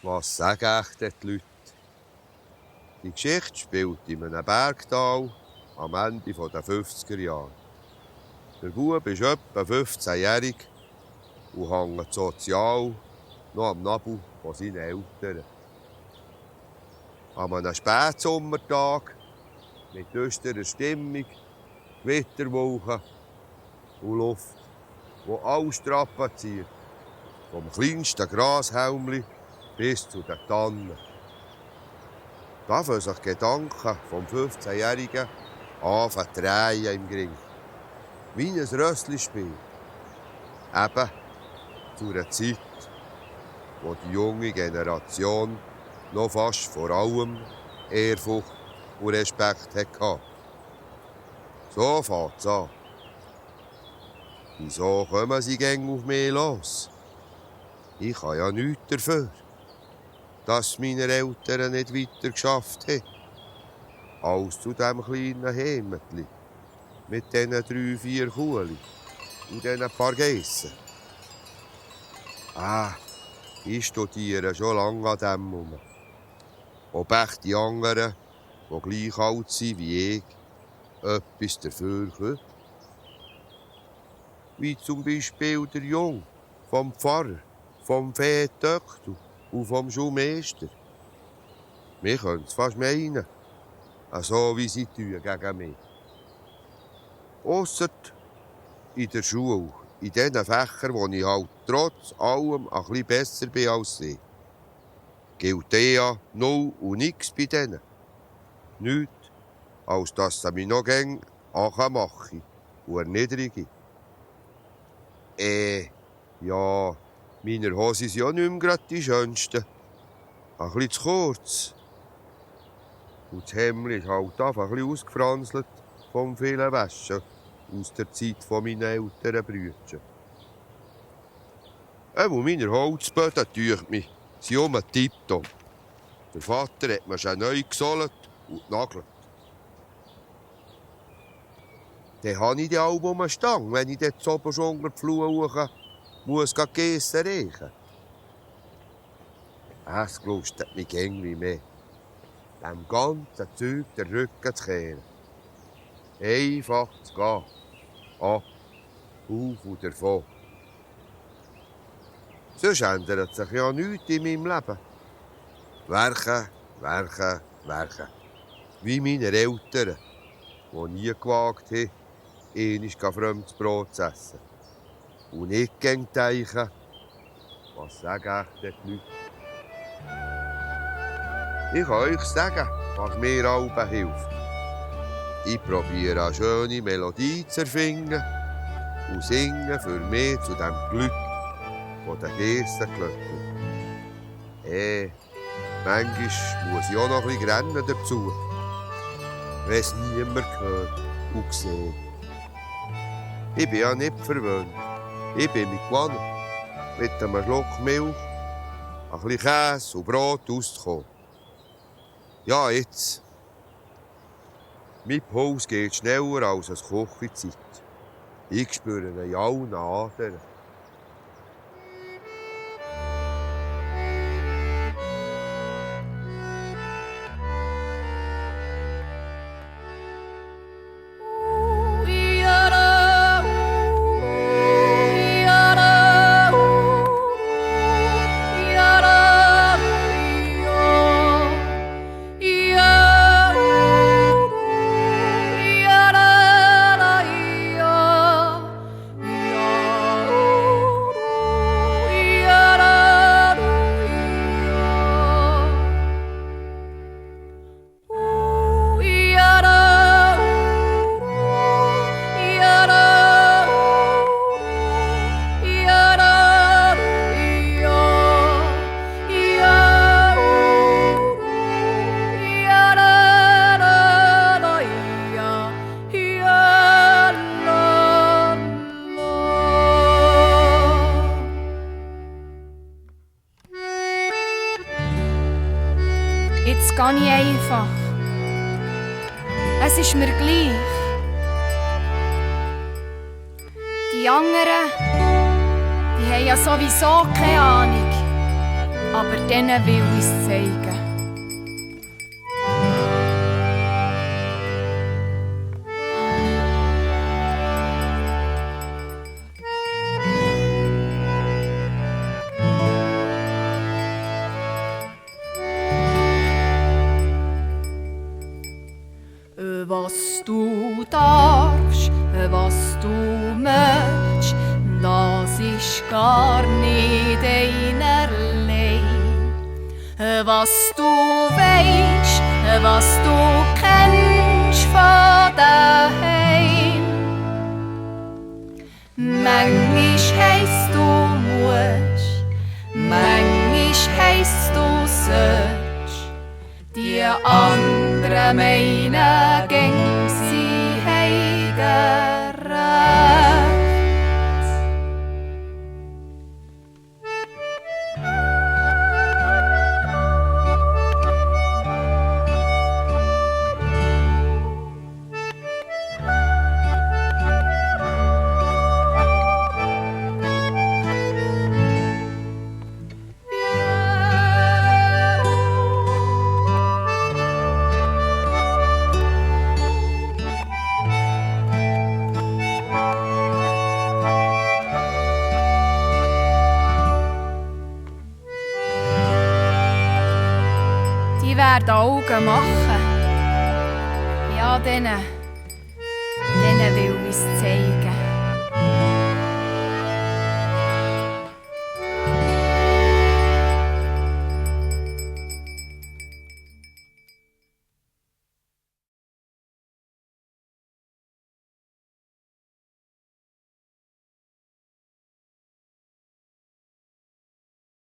Was sagen echt die Leute? Die Geschichte spielt in einem Bergtal am Ende der 50er Jahre. Der Bub ist etwa 15-jährig und hängt sozial noch am Nabel von seinen Eltern. An einem Spätsommertag mit düsterer Stimmung, Gewitterwolken und Luft, die alles strapaziert, vom kleinsten Grashalmli bis zu den Tannen. Da fangen sich Gedanken vom 15-Jährigen an zu drehen im Gring. Wie ein Rösslispiel. Eben zu einer Zeit, wo die junge Generation noch fast vor allem Ehrfurcht und Respekt hatte. So fängt es an. Wieso kommen sie gäng auf mich los? Ich habe ja nichts dafür, dass meine Eltern nicht weiter geschafft haben. Als zu diesem kleinen Heimatli mit diesen 3-4 Kuhli und diesen paar Geissen. Ich studiere schon lange an dem herum. Ob echt die anderen, die gleich alt sind wie ich, etwas dafür können. Wie zum Beispiel der Jung vom Pfarrer, vom Feetöchtel und vom Schulmeister. Wir können es fast meinen, so wie sie tun gegen mich. Ausser in der Schule, in den Fächern, wo ich halt trotz allem ein bisschen besser bin als sie. Gilt ja null und nix bei denen. Nichts, als dass sie mich noch gäng anmachen und erniedrigen. Ja, meine Hosen sind ja nicht mehr gerade die schönsten. Ein bisschen zu kurz. Und das Hemd ist halt einfach ein bisschen ausgefranselt vom vielen Waschen aus der Zeit meiner älteren Brüder. Meine Holzböden, tue mich, sind um tipptopp. Der Vater hat mir schon neu gesohlt und genagelt. Dann habe ich die Alben eine Stange, wenn ich dort oben schon unter die Flur hoch muss Gessen riechen. Es gelustet mich irgendwie mehr, dem ganzen Zeug den Rücken zu kehren. Einfach zu gehen. Ab, auf und davon. Sonst ändert sich ja nichts in meinem Leben. Werken, werken, werken. Wie meine Eltern, die nie gewagt haben, einmal fremdes Brot zu essen. Und nicht gegen Teichen. Was sagen echt die Leute? Ich kann euch sagen, was mir alle hilft. Ich probiere eine schöne Melodie zu erfinden und singe für mich zu dem Glück von den heissen Glöckchen. Manchmal muss ich auch noch ein bisschen rennen dazu, wenn es niemand hört und sieht. Ich bin ja nicht verwöhnt. Ich bin mich gewohnt, mit einem Schluck Milch, ein bisschen Käse und Brot auszukommen. Ja, jetzt. Mein Puls geht schneller als eine Küchenzeit. Ich spüre ihn in allen Adern. Jetzt gehe ich einfach. Es ist mir gleich. Die anderen, die haben ja sowieso keine Ahnung. aber denen will ich's zeigen. Was du darfst, was du möchtest, das ist gar nicht einerlei. Was du weisst, was du kennst von daheim. Manchmal heisst du musst, manchmal heisst du sollst. Die anderen meinen gäng, sie heigen Recht. Die werden Augen machen. Ja, denen will ich's zeigen.